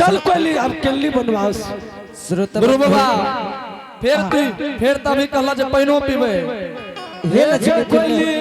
चल कोयली अब केली बनवास। श्रोता गुरु बाबा फिर तू फिर तभी कहला जे पानिओ पीबै। हे लक्ष्मी कोयली।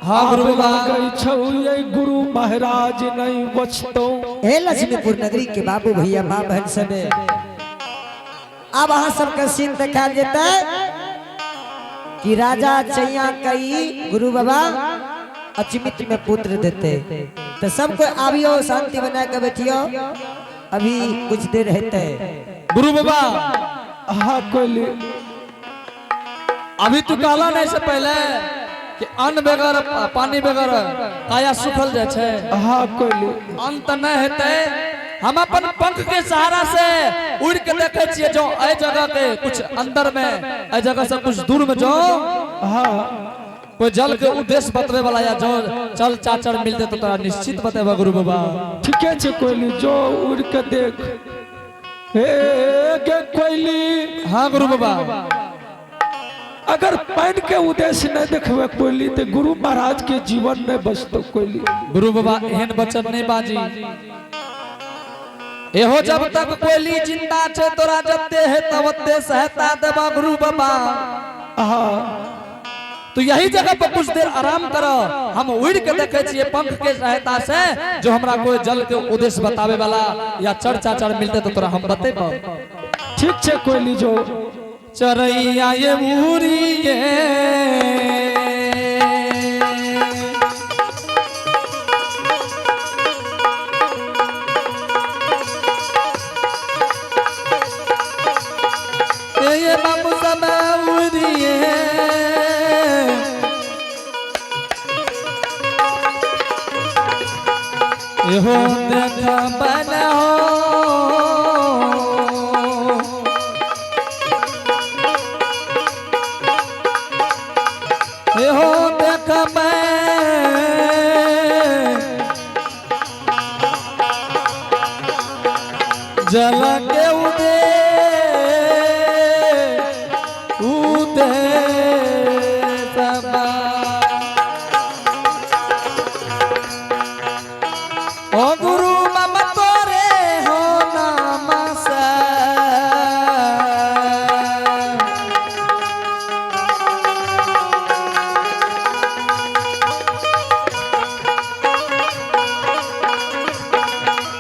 हाँ गुरु बाबा। गई छौ ये गुरु महाराज नहीं बचतो। हे लक्ष्मीपुर नगरी के बाबू भैया माँ बहन सबे, अब अहाँ सबके सीन देखायल जेतै कि राजा चैया कई गुरु बाबा अचमित में पुत्र देते। तो सब कोई आबियो, शांति बना के बैठियो, अभी कुछ देर हेतै। गुरु बाबा। हाँ कोयली। अभी तू कहला नहीं से पहले कि अन्न बगैर पानी बगैर काया सुखल जाय छै। हाँ कोयली। अन्न तऽ नहीं हेतै, हम अपन पंख के सहारा से उड़ के देखे छियै जो एहि जगह के कुछ अंदर में, एहि जगह से कुछ दूर में जो हाँ कोई जल के उद्देश्य बतबे वाला या जो चल चाचर मिलते तो तोरा निश्चित बतेबा गुरु बाबा। ठीके छै कोयली, जो उड़ के देख। हे गे कोयली। हाँ गुरु बाबा। अगर पानि के उद्देश्य नहीं देखबे कोयली तो गुरु महाराज के जीवन नहीं बचतो कोयली। गुरु बाबा एहन वचन नहीं बाजी, एहो जब तक कोयली जिंदा छे तोरा जते है तवते सहायता देबा गुरु बाबा। हाँ। तो यही जगह पर कुछ देर आराम करो, हम उड़ के देखे छियै पंख के सहायता से जो हमरा कोई जल के उद्देश्य बतावे वाला या चर चाचर मिलते तो तोरा हम बतेबो। ठीक छै कोयली जो। चरैया ये उड़िए ये बाबू सब उड़िए एहो देख बन हो एहो देख जल के उदे उदे सबा। ओ गुरु मम तोरे हो नाम से।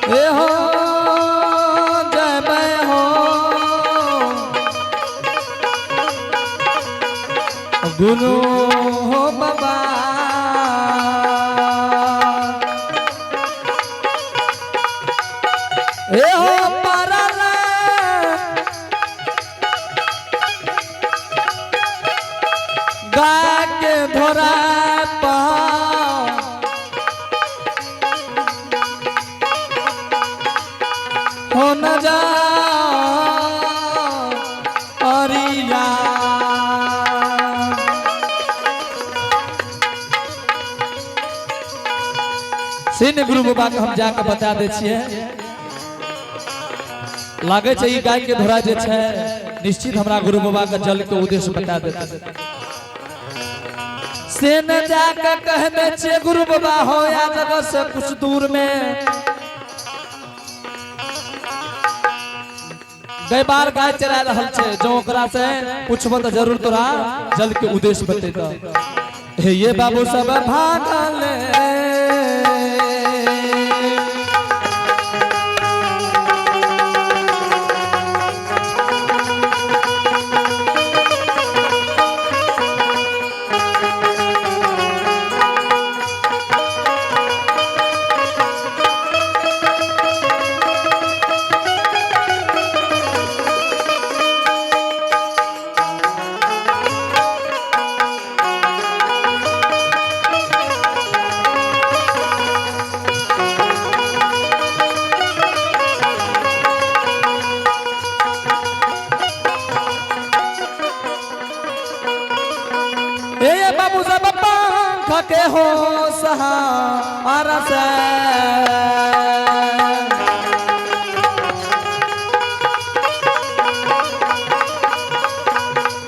ए हो जय मैं हो गुरु हो बाबा। ए हो परल गा के धोरा पा हो न जा अरिया। सिन गुरु बाबा के हम जाके बता दै छियै, लागै छै ई गाय के धोरा जे छै निश्चित हमरा गुरु बाबा के जल के उद्देश्य बता देतै। से न जाके कह दै छियै गुरु बाबा हो या जगह से कुछ दूर में गैबार गाय चरा रहल छै, जो ओकरा से पूछबो तऽ जरूर तोरा जल के उद्देश्य बतेतौ। हे ये बाबू सब भागल ए बाबू सब पंख के हो सहारा से।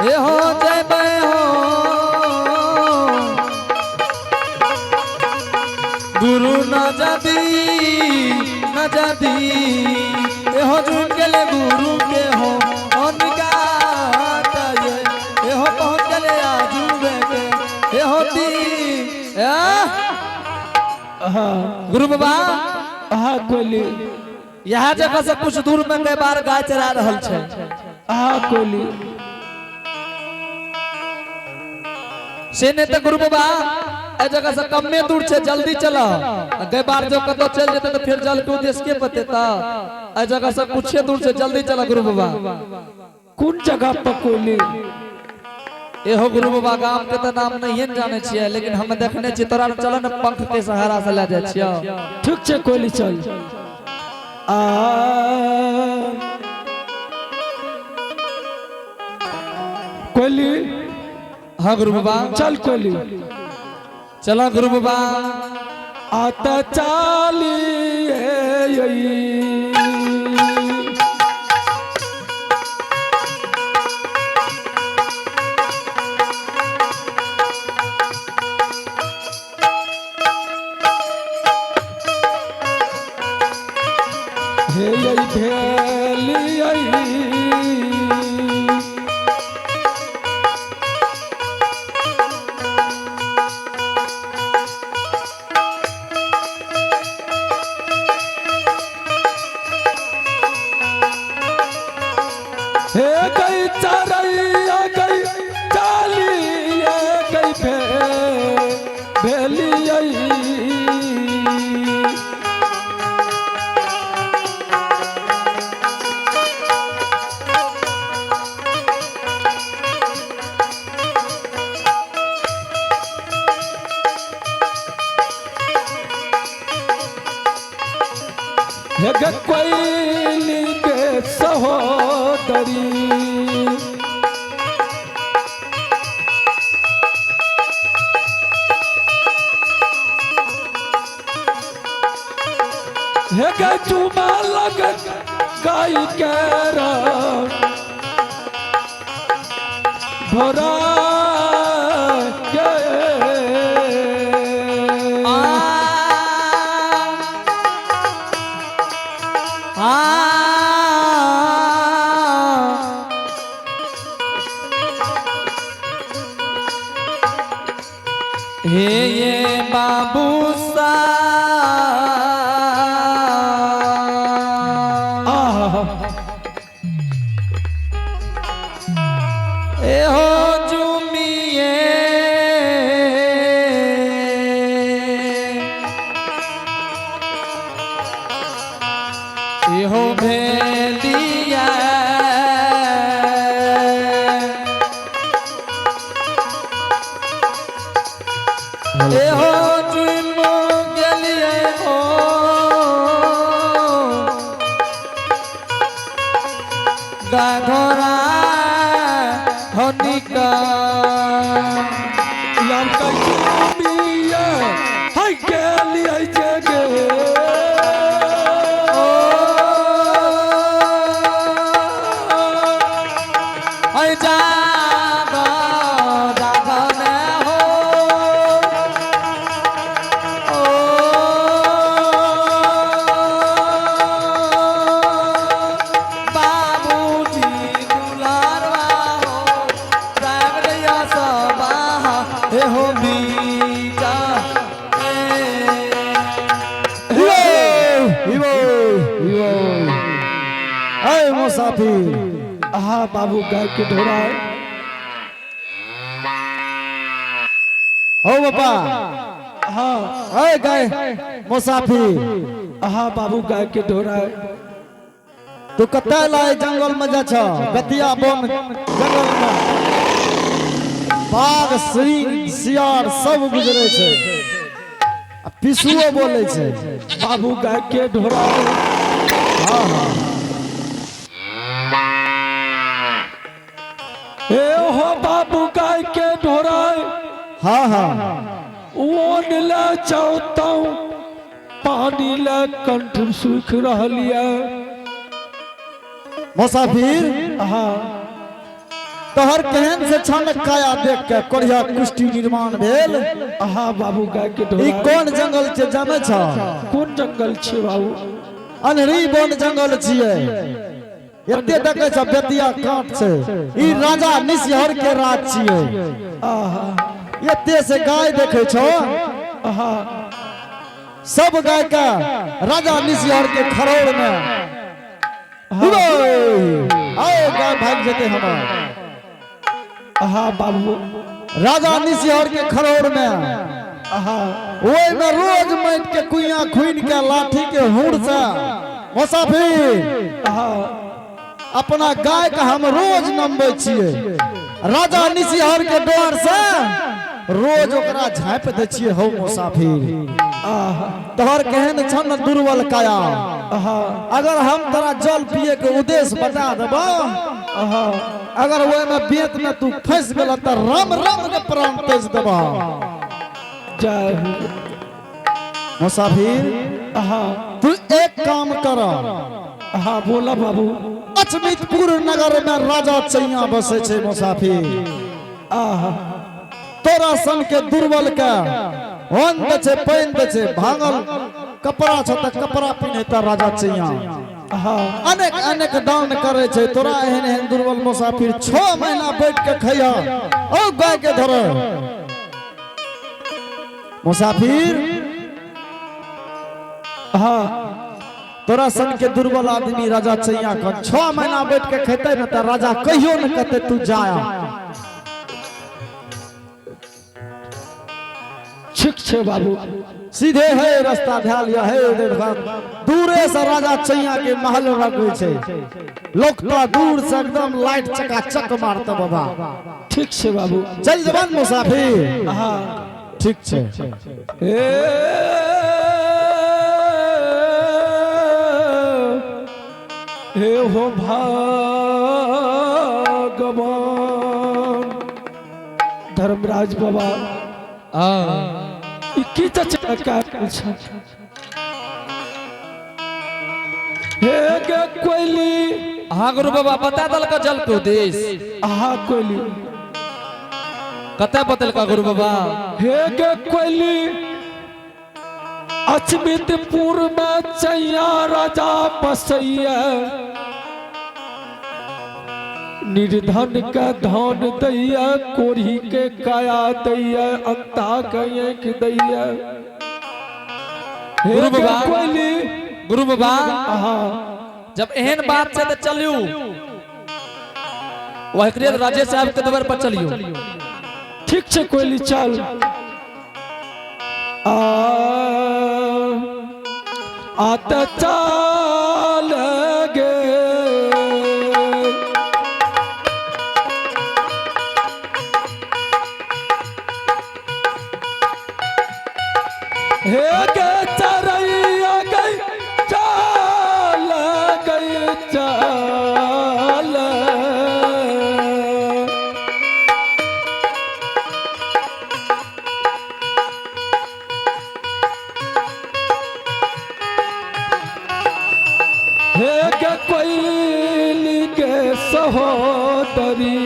ए हो जय हो गुरु न जदी हाँ। गुरु बाबा। हाँ कोयली। यहाँ जगह से कुछ दूर में कई बार गाय चरा रहल छै। हाँ कोयली। से नहीं तो गुरु बाबा ए जगह से कमे दूर छै, जल्दी चल। गए बार जो कतौ चल जेते तो फिर जल के उद्देश्य के बतेता। ए जगह से कुछ दूर से जल्दी चल गुरु बाबा। कौन जगह पर कोयली? एहो गुरु बाबा, गाम के तो नाम नहीं जाने छियै, लेकिन हम देखने छियै। तोरा चल ने, पंख के सहारा से ले जाइ छियै। ठीक छै कोयली, चल। आ कोयली। हाँ गुरु बाबा। चल कोयली। चलो गुरु बाबा। आता चाली। हे भेली। हे गई चरैया गई चाली गई भे भेली। हे गे कोयली के सहोदरी। हे गे चुमा लग गाय के भरा के। आ हे ये बाबू सा। आहा। ए हो जुमिए, ए हो भेलिया। ए हो जुमो गेलिए हो गाघरा हनिका। लड़का चुमिया हाय गेलिए जगे। ओ जाग जाग ने हो ओ बाबूजी दुलारवा हो जाग दैया सबा हे हो बीजा हिवो हिवो ए मुसाफिर। हाँ बाबू, गाय के ढोरा। हो बापा। हाँ। ए गाय मुसाफिर। हाँ बाबू, गाय के ढोरा। तू कतऽ लाए जंगल में जा छ? बेतिया वन जंगल में बाघ, सिंह, सियार सब गुजरे छै आ पिसुओ बोले छै। बाबू, गाय के ढोरा। हाँ हाँ ए हो बाबू, गाय के ढोरा। हाँ हाँ ओन ले चौता पानी ले कंठ सूख रहल ये। मुसाफिर। हाँ। तोहर केहन से छन काया देख के कोढ़िया कुष्ठी निर्माण भेल। हाँ बाबू, गाय के ई ढोरा। कोन जंगल छै, जानै छ? कोन जंगल छै बाबू? अन्हरी वन जंगल छियै। एते देखै छ, बेतिया कांट छै। ई राजा निशिहर के राज छियै। आहा। एते से गाय देखै छौ। हाँ। सब गाय के राजा निशिहर के खरौर में आओ गाय भाग जेते हमर। हाँ बाबू। राजा निशिहर के खरौर में हाँ। ओहि में रोज माटि के कुइया खुनि के लाठी के हुड़ से मुसाफिर हाँ। अपना गाय के हम रोज नमबै छियै। राजा निशिहर के डर से रोज ओकरा झाँपि दै छियै। हौ मुसाफिर, आहा। तोहर केहन छन दुर्बल काया, हाँ। अगर हम तोरा जल पिए के उद्देश्य बता देबो, हाँ। अगर ओहि में बेत में तू फंस गेल त राम राम के प्राण तेज देबो। जय हो। मुसाफिर, हाँ। तू एक काम कर। हाँ, बोला बाबू। अचमितपुर नगर में राजा चैया बसे छै मुसाफिर। आहा। तोरा सन के दुर्बल के अन्न दै छै, पानि दै छै, भांगल कपड़ा छ त कपड़ा पिन्हेता राजा चैया। हाँ। अनेक अनेक दान करे छै। तोरा एहन एहन दुर्बल मुसाफिर 6 महीना बैठ के खैया। ओ गाय के धर मुसाफिर। हाँ। तोरा सन के दुर्बल आदमी राजा चैया के 6 महीना बैठ के खेते न त राजा कहियो न कहते तू जाया। ठीक छे बाबू। सीधे है रास्ता ध्यान लिया है, दूरे से राजा चैया के महल रखै छै। लोग तो दूर से एकदम लाइट चकाचक मारते बाबा। ठीक छे बाबू। चल जवान मुसाफिर। हाँ। ठीक छै। ए हे हो भगवान धर्मराज बाबा, ई की चचा का छै? हे गे कोइली। हाँ गुरु बाबा, बता दलक जल के उद्देश्य? आहा कोइली। कते बतेलका गुरु बाबा? हे गे कोइली, अचमितपुर में चैया राजा बसैया, निर्धन के धन दैया, कोढ़ी के काया दैया, अंता के आँख दैया। हे गुरु गे बाबा। कोइली। गुरु बाबा, आहा। जब एहन बात छै तऽ चलियू वह राजे साहब के द्वार पर चलियो। ठीक छै कोइली, चल। आ आत चाल गे। हे गे चरैया गई, चाल गई, चाल। हे गे कोइली के सहोदरी,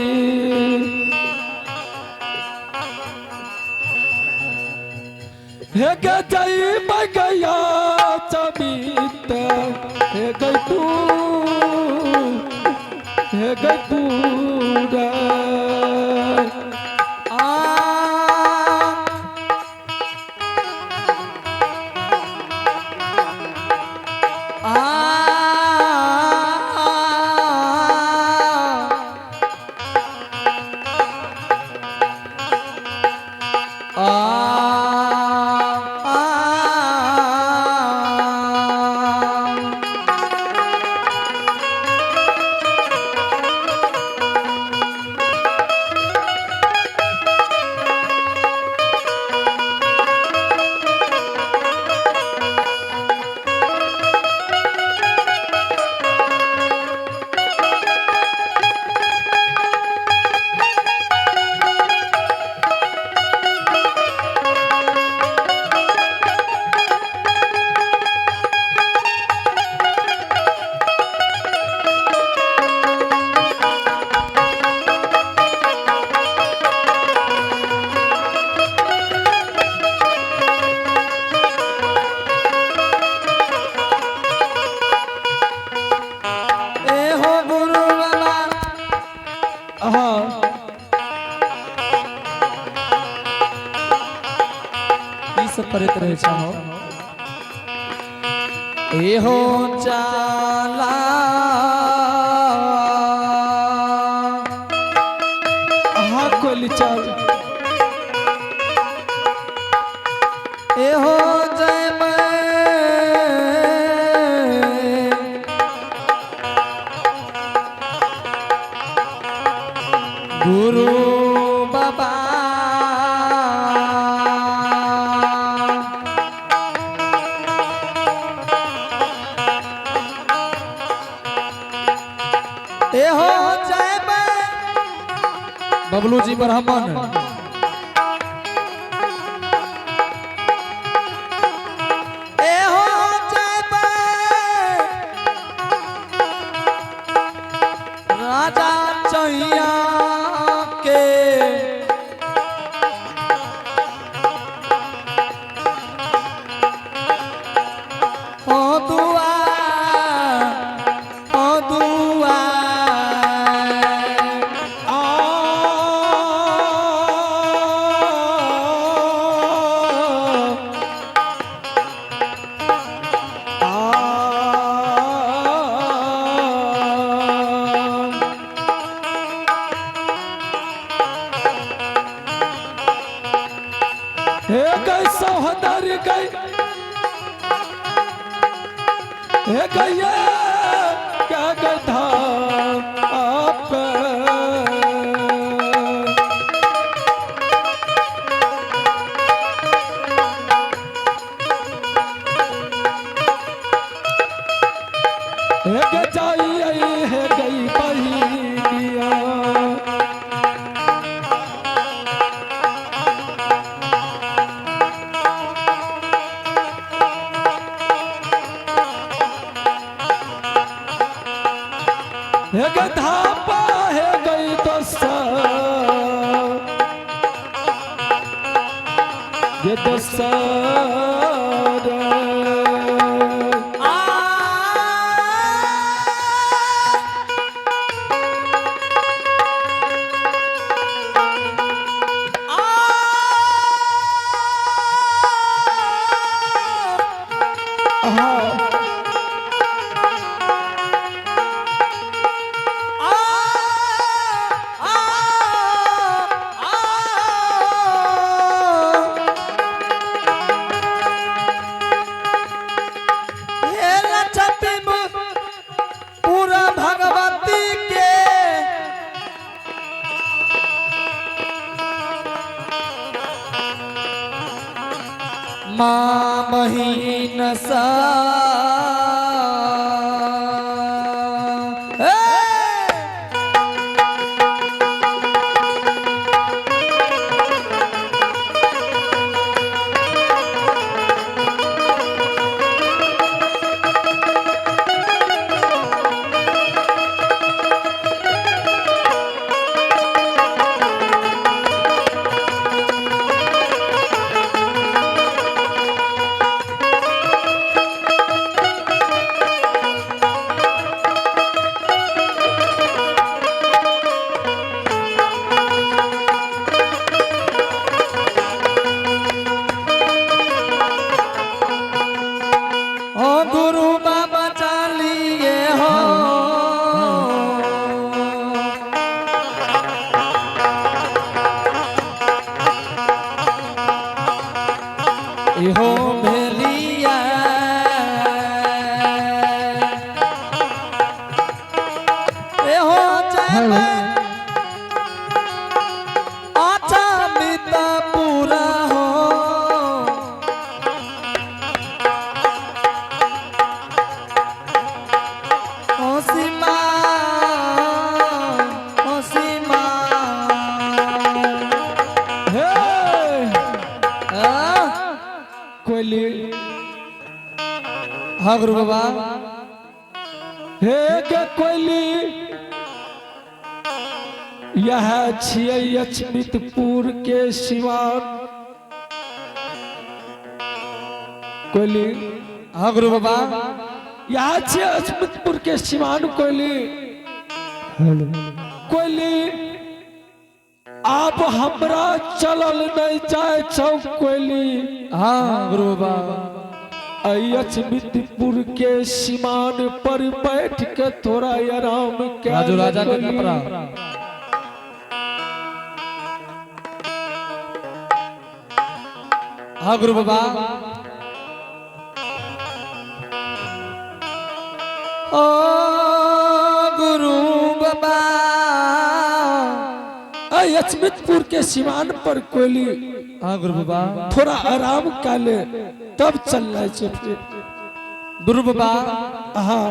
हे गे जई बगया चबीत, हे गई तू, हे गई पूरा। आ आ आ ए हो गुरु बाबा। हाँ। ई सब करैत रहै छहो। एहो चाला हाँ कोयली चल एहो जय मैं गुरु बाबा एहो जय मैं बबलू जी ब्राह्मण एहो जय राजा चैया के ओ दुआ ओ दुआ आ आ हे गई सोहदर गई हे गई क्या गधा आप हे गई हे गई बहिनिया हे गधा हे गई दोसर ये दोसर आ हाँ पूरा भगवती के माँ बहिन सा ए! ओ गुरु बाबा चालिए हो इहो भेलिया एहो जय अच्छा मिता पूरा हो ओ सीमा ओ सीमा हे आ? कोयली हाँ गुरु बाबा हे गे कोयली यह छियै अचमितपुर के सिवान कोयली हाँ गुरु बाबा यह छियै अचमितपुर के सिवान कोयली कोयली आब हमरा चलल नहीं जाय छौ कोयली हाँ गुरु बाबा अचमितपुर के सीमान पर बैठ के थोड़ा आराम कर राजू राजा के कपड़ा। हाँ गुरु बाबा। ओ गुरु बाबा, अचमितपुर के सीमान पर कोयली। हाँ गुरु बाबा, थोड़ा आराम कर ले तब चलना है फिर। गुरु बाबा, हाँ।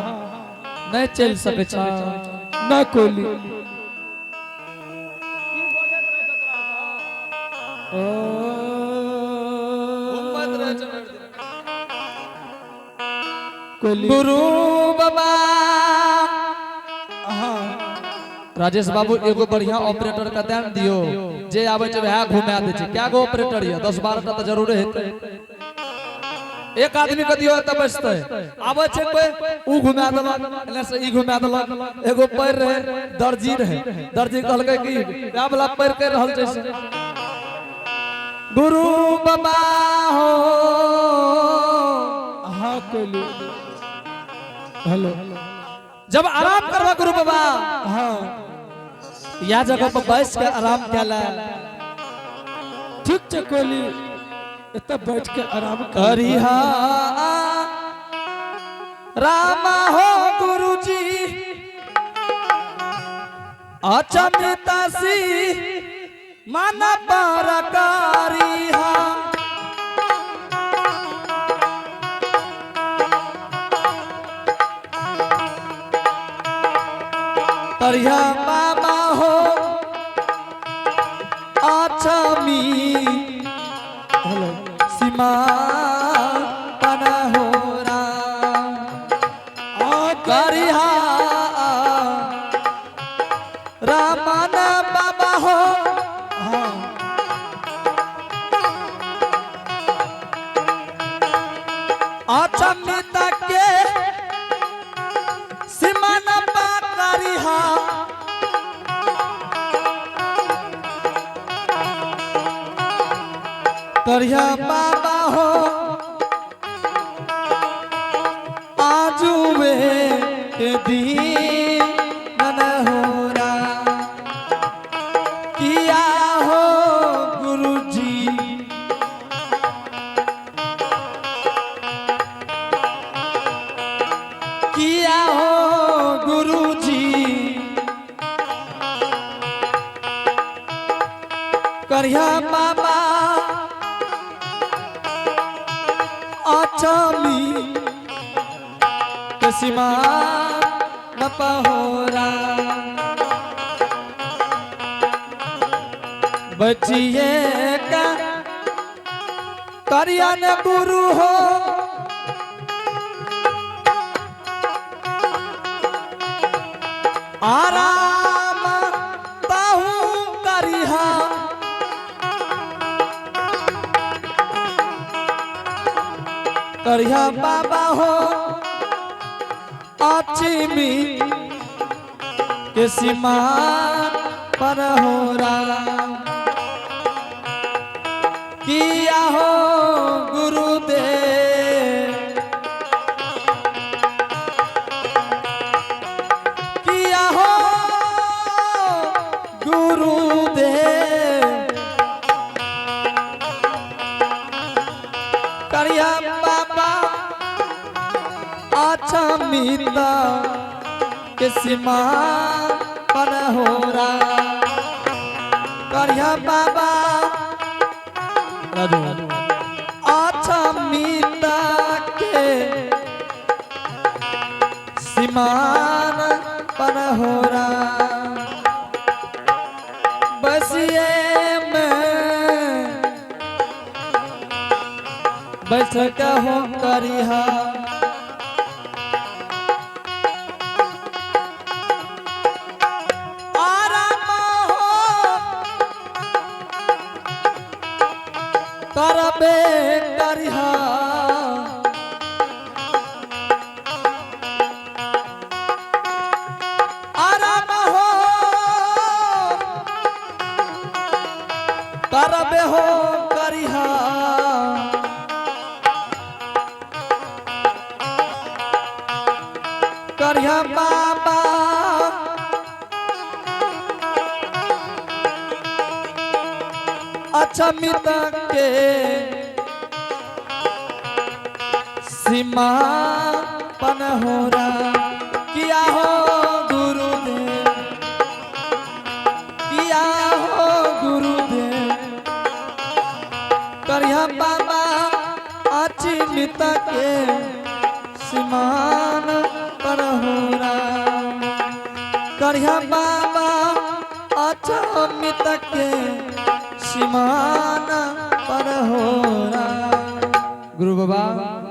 नहीं चल सके छा? ना कोयली। कोयली। गुरु बाबा। हाँ। राजेश बाबू, एगो बढ़िया ऑपरेटर का ध्यान दियो, जे आवे छै वएह घुमा दै छै। क्या गो ऑपरेटर ये? 10-12 टा तऽ जरूरे हेतै। एक आदमी के दियो तऽ बचतै। आबै छै कोई, ऊ घुमा देलक, एने से ई घुमा देलक। एगो पैर रहे, दर्जी रहे, दर्जी कहलकै कि वएह वाला पैर कर रहल छै से। गुरु बाबा हो। हाँ कोयली, हेलो। जब आराम करबा गुरु बाबा, हाँ। या जगह पर बैस के आराम कैला। ठीक छै कोयली, एतऽ बैठ के आराम कर। करिहा रामा हो गुरुजी, अचमितासी मन पर करिहा। करिहा बाबा हो अचमी हेलो। सीमा पन हो राम। आ करिहा रामन बाबा हो। हाँ। अचमिता के सीमा न पा करिहा। करिहा बाबा हो आजुवे के दिन मन हो राम। किया हो गुरुजी, किया हो गुरुजी, करिया बाबा अचमी के सीमा न पहोरा। बचिए का करिया न गुरु हो, आराम ताहू करिहा। करिहा बाबा हो अचिमी के सीमा पर हो राम। किया हो गुरुदेव, किया हो गुरुदेव, करिया बाबा अचमिता के सीमा पर हो राम। करिया बाबा राजू अचमिता के सीमान पर हो राम। बसिए में बैठ के हो करिहा। आराम हो करबे करिहा। आराम हो करबे हो करिहा। करिया बाबा अचमित के सीमा पन हो किया हो गुरुदेव, किया हो गुरुदेव। करिया बाबा अचिमित के सीमान पर हो करिया बाबा अचमित के सीमान पर हो। गुरु बाबा।